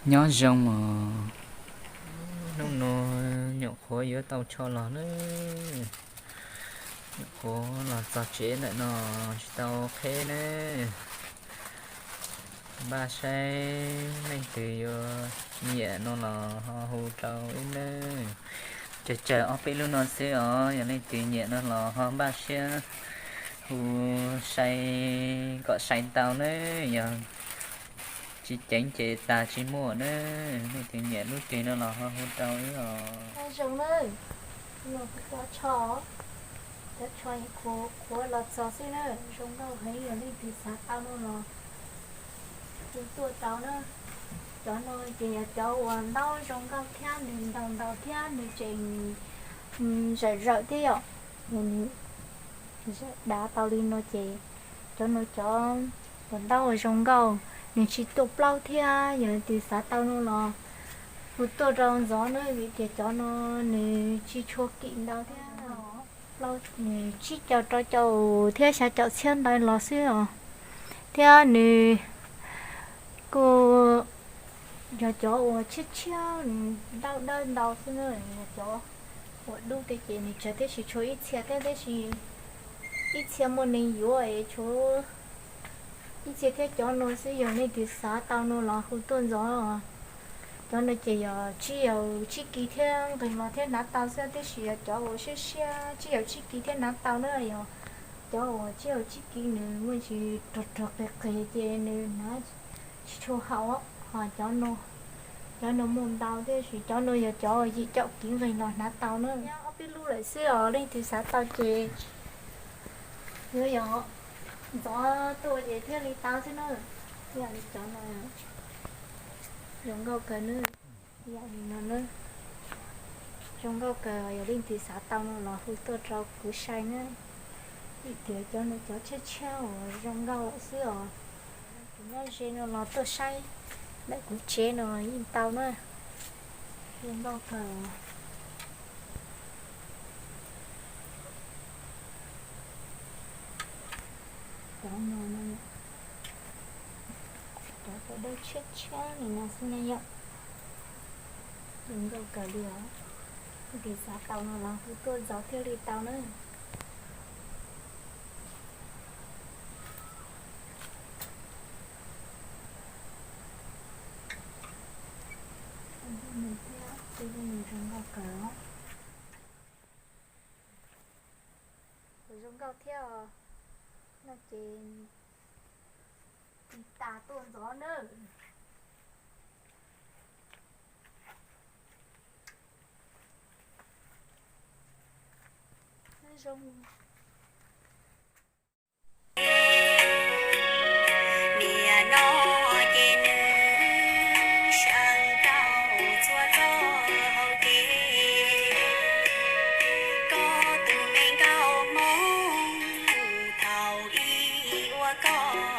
Nyob zoo os, hnub no nyuam qhuav yuav tau tsho los na. Nyuam qhuav los txog tsev ntawm no tsis tau qheb na. Npaj saib leej twg yuav nyiam no los ho hu rau wb nawb. Tsawg tsawg ob peb lub no xwb os, yog leej twg nyiam no los ho npaj siab hu sai kom sai tau nawb. Yog tsis ceev ces tas tsis muaj nawb. Leej twg nyiam lub twg no los ho hu rau wb os. Cov tsho, cov tsho qhuav los txog xwb na, zoo nkauj heev, yog leej twg xav tau no los hu tuaj tau na. Cov no ces yog cov uas ntaub zoo nkauj thiab nws ntaus ntaus thiab nws tseem zawm zawm thiab yom. Nws dav tau li no ces cov no cov uas ntaub uas zoo nkauj, nws tsis tuaj plaub thiab. Yog leej twg xav tau no los hu tuaj rau Ntxov na, vim tias cov no nws tsis tshua kim ntau thiab. Plaub, nws tsib caug rau caum thiab xya caum txhiab ntawd los xwb os. Thiab nws kuj yog cov uas tshiab tshiab, ntaub dawb ntau xwb na. Yog cov uas dub tej ces nws tsawg tib si tshuav ib txhia thiab, tab sis ib txhia muaj neeg yuav es tshuav ib txhia thiab cov no xwb. Yog leej twg xav tau no los hu tuaj Ntxov. Cov no ces yog tsib yaug tsib kis thiab nqis los thiab hnav tau xwb, tab sis yog cov uas siab siab tsib yaug tsib kis thiab hnav tau na. Yog cov uas tsib yaug tsib kis nws muaj ntsis rog rog qis qis ces nws hnav tsis tshua haum. Ho cov no muaj ntau, tab sis cov no yog cov yim caum kis nqis los hnav tau na. Ob peb lub lawm xwb os, leej twg xav tau ces yuav yog Ntxov tuaj ces thiaj li tau xwb na. Yam li cov no zoo nkauj kawg na. Yam li no na, zoo nkauj kawg, yog leej twg xav tau no los hu tuaj rau kuv sai na. Vim tias cov no cov tshiab tshiab uas zoo nkauj lawm xwb os. Tus nyob ze no los tuaj saib ntawm kuv tsev no los yeej tau na. Zoo nkauj kawg. Cov no, cov dawb tshiab tshiab li no xwb na yom. Zoo nkauj kawg li os. Leej twg xav tau no los hu tuaj Ntxov thiaj li tau na. Nws thiab, nws zoo nkauj kawg os. Zoo nkauj thiab os. No ces tiv tas tuaj Ntxov nawb. Zoo. Nim no ces nws sawv rau txhua txoj hau kev, koj tus me nkauj Hmoob, thaum ub ua koj